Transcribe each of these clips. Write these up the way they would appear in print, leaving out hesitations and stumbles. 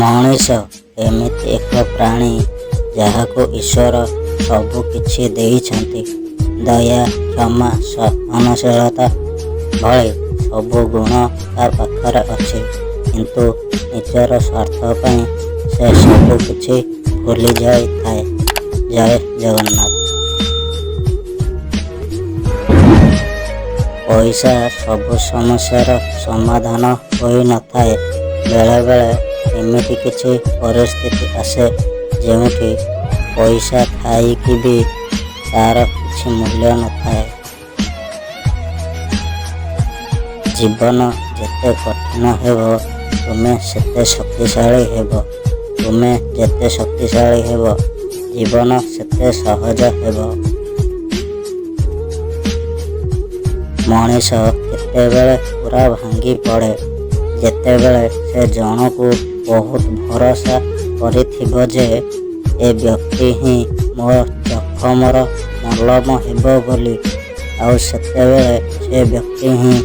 ମଣିଷ ଏମିତି ଏକ ପ୍ରାଣୀ ଯାହାକୁ ଈଶ୍ୱର ସବୁ କିଛି ଦେଇଛନ୍ତି। ଦୟା, କ୍ଷମା, ସହନଶୀଳତା ଭଳି ସବୁ ଗୁଣ ତା ପାଖରେ ଅଛି, କିନ୍ତୁ ନିଜର ସ୍ୱାର୍ଥ ପାଇଁ ସେ ସବୁ କିଛି ଭୁଲି ଯାଇଥାଏ। ଜୟ ଜଗନ୍ନାଥ। ପଇସା ସବୁ ସମସ୍ୟାର ସମାଧାନ ହୋଇନଥାଏ। ବେଳେବେଳେ ଏମିତି କିଛି ପରିସ୍ଥିତି ଆସେ ଯେଉଁଠି ପଇସା ଥାଇକି ବି ତାର କିଛି ମୂଲ୍ୟ ନଥାଏ। ଜୀବନ ଯେତେ କଠିନ ହେବ, ତୁମେ ସେତେ ଶକ୍ତିଶାଳୀ ହେବ। ତୁମେ ଯେତେ ଶକ୍ତିଶାଳୀ ହେବ, ଜୀବନ ସେତେ ସହଜ ହେବ। ମଣିଷ କେତେବେଳେ ପୂରା ଭାଙ୍ଗି ପଡ଼େ, ଯେତେବେଳେ ସେ ଜଣକୁ ବହୁତ ଭରସା କରିଥିବ ଯେ ଏ ବ୍ୟକ୍ତି ହିଁ ମୋ ଜଖମର ମଲମ ହେବ ବୋଲି, ଆଉ ସେତେବେଳେ ସେ ବ୍ୟକ୍ତି ହିଁ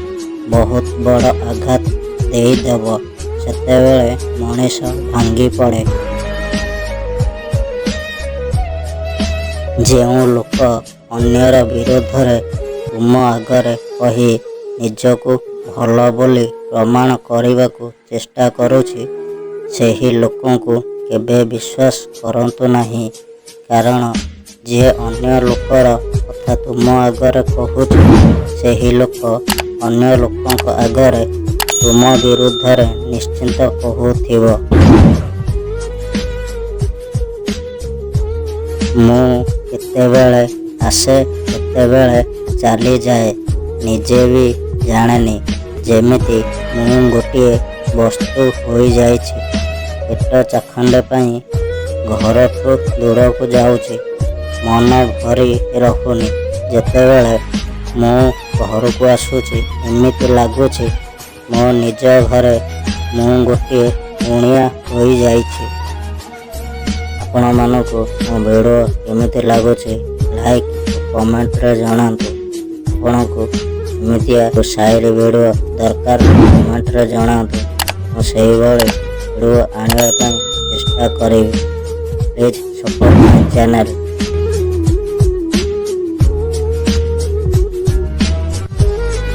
ବହୁତ ବଡ଼ ଆଘାତ ଦେଇଦେବ, ସେତେବେଳେ ମଣିଷ ଭାଙ୍ଗି ପଡ଼େ। ଯେଉଁ ଲୋକ ଅନ୍ୟର ବିରୋଧରେ ତୁମ ଆଗରେ କହି ନିଜକୁ ଭଲ ବୋଲି ପ୍ରମାଣ କରିବାକୁ ଚେଷ୍ଟା କରୁଛି, ସେହି ଲୋକଙ୍କୁ କେବେ ବିଶ୍ୱାସ କରନ୍ତୁ ନାହିଁ। କାରଣ ଯିଏ ଅନ୍ୟ ଲୋକର କଥା ତୁମ ଆଗରେ କହୁଛି, ସେହି ଲୋକ ଅନ୍ୟ ଲୋକଙ୍କ ଆଗରେ ତୁମ ବିରୁଦ୍ଧରେ ନିଶ୍ଚିତ କହୁଥିବ। ମୁଁ କେତେବେଳେ ଆସେ, କେତେବେଳେ ଚାଲିଯାଏ, ନିଜେ ବି ଜାଣେନି। ଯେମିତି ମୁଁ ଗୋଟିଏ ବସ୍ତୁ ହୋଇଯାଇଛି। ପେଟ ଚାଖଣ୍ଡେ ପାଇଁ ଘରଠୁ ଦୂରକୁ ଯାଉଛି, ମନ ଭରି ରହୁନି। ଯେତେବେଳେ ମୁଁ ଘରକୁ ଆସୁଛି, ଏମିତି ଲାଗୁଛି ମୋ ନିଜ ଘରେ ମୁଁ ଗୋଟିଏ କୁଣିଆ ହୋଇଯାଇଛି। ଆପଣମାନଙ୍କୁ ମୋ ଭିଡ଼ିଓ କେମିତି ଲାଗୁଛି, ଲାଇକ୍ କମେଣ୍ଟରେ ଜଣାନ୍ତୁ। ଆପଣଙ୍କୁ ଏମିତିଆ ସାଇରୀ ଭିଡ଼ିଓ ଦରକାର, କମେଣ୍ଟରେ ଜଣାନ୍ତୁ। ମୁଁ ସେଇଭଳି ଭିଡ଼ିଓ ଆଣିବା ପାଇଁ ଚେଷ୍ଟା କରିବି। Please support my channel.